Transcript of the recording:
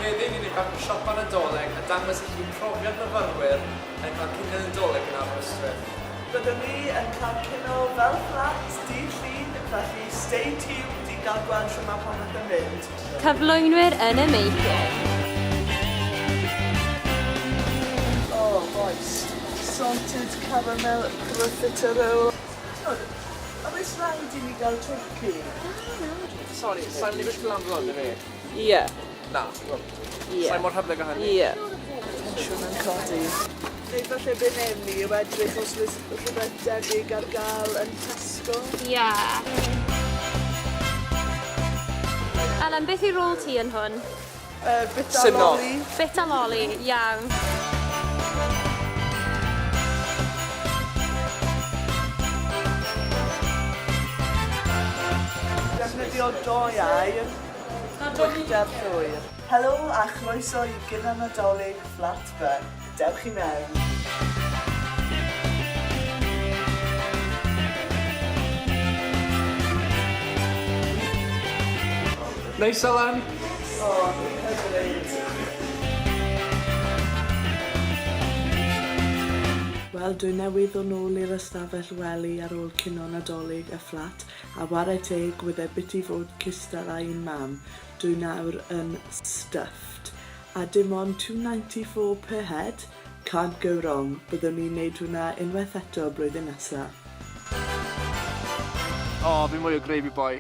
Heddiw ni'n mynd bach o siopa Nadolig a dangos i chi profiad myfyrwyr yn cael cinio Nadolig yn Aberystwyth. Byddwn ni yn cael cino fel fflat dydd Llun, felly stay tuned i gael gweld shwt mae popeth yn mynd. Cyflwynwyr yn y making. Oh bois, salted caramel profiterole. T'mod, a oes rhaid i ni gael twrci? Sori, sai'n mynd i gwisgo lan fel 'na fi? Ie. Na. Ie. Sai mor hyblyg â hynny. Ie. Tensiwn yn codi. Neu falle be newn ni yw edrych os oes rhywbeth debyg ar gael yn Tesco. Ie. Elen, beth yw rôl ti yn hwn? Yy, bita Simno. loli. Bita loli, iawn. Defnyddio doeau. Gwychder llwyr. Helo a chroeso i Ginio Nadolig Fflat By. Dewch i mewn. Neis Elen! O, hyfryd. Wel, dwi newydd ddod nôl i'r ystafell wely ar ôl cino Nadolig y fflat A whare teg, wydde biti fod cystal â un mam, dwi nawr yn stuffed. A dim ond 2.94 per head? Can't go wrong, byddwn ni'n neud hwnna unwaith eto blwyddyn nesa. O, fi mwy o gravy boy.